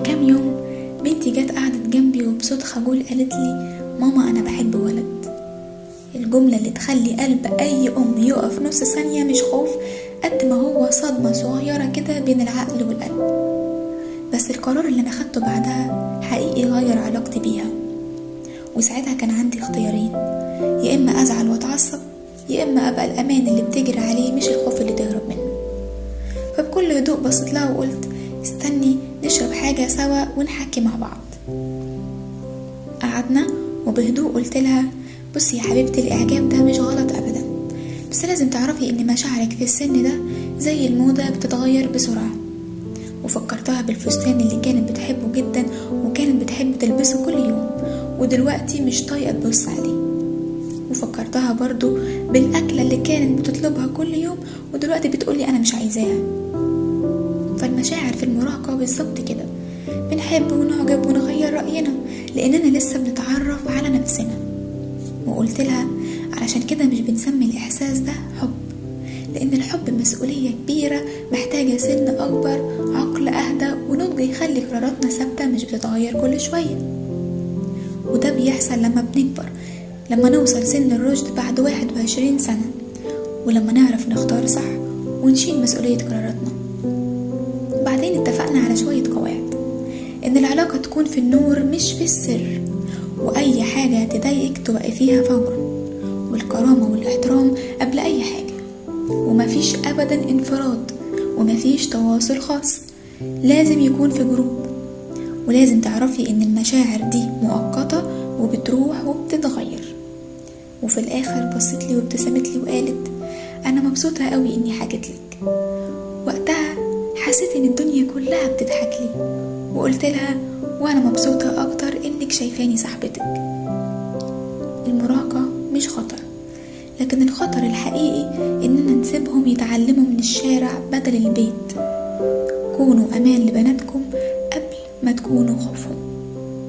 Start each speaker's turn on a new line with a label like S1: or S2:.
S1: كام يوم بنتي جت قعدت جنبي وبصوت خجول قالت لي ماما أنا بحب ولد. الجملة اللي تخلي قلب أي أم يقف نص ثانية مش خوف قد ما هو صدمة صغيرة كده بين العقل والقلب. بس القرار اللي أنا خدته بعدها حقيقي غير علاقتي بيها. وساعتها كان عندي اختيارين، يا إما أزعل وأتعصب، يا إما أبقى الأمان اللي بتجري عليه مش الخوف اللي تهرب منه. فبكل هدوء بصيت لها وقلت استني نشرب حاجة سوا ونحكي مع بعض. قعدنا وبهدوء قلت لها بصي يا حبيبتي، الإعجاب ده مش غلط أبدا، بس لازم تعرفي إن مشاعرك في السن ده زي الموضة بتتغير بسرعة. وفكرتها بالفستان اللي كانت بتحبه جدا وكانت بتحب تلبسه كل يوم ودلوقتي مش طايقة تبص عليه. وفكرتها برضو بالأكلة اللي كانت بتطلبها كل يوم ودلوقتي بتقولي أنا مش عايزاها. فالمشاعر في المراهقة بالظبط كده، بنحب ونعجب ونغير رأينا لأننا لسه بنتعرف على نفسنا. وقلت لها علشان كده مش بنسمي الإحساس ده حب، لأن الحب مسؤولية كبيرة محتاجة سن أكبر، عقل أهدى، ونضج يخلي قراراتنا ثابتة مش بتتغير كل شوية. وده بيحصل لما بنكبر، لما نوصل سن الرشد بعد 21 سنة، ولما نعرف نختار صح ونشيل مسؤولية قراراتنا. بعدين اتفقنا على شوية قواعد، إن العلاقة تكون في النور مش في السر، وأي حاجة تضايقك توقفيها فورا، والكرامة والاحترام قبل أي حاجة، ومفيش أبدا انفراد، ومفيش تواصل خاص، لازم يكون في group. ولازم تعرفي إن المشاعر دي مؤقتة وبتروح وبتتغير. وفي الآخر بصت لي وابتسمت لي وقالت أنا مبسوطة قوي إني حكيت لك. وقتها حسيت إن الدنيا كلها بتضحك لي، وقلت لها وأنا مبسوطة أكتر إنك شايفاني صاحبتك. المراهقة مش خطر، لكن الخطر الحقيقي إننا نسيبهم يتعلموا من الشارع بدل البيت. كونوا أمان لبناتكم قبل ما تكونوا خوفهم.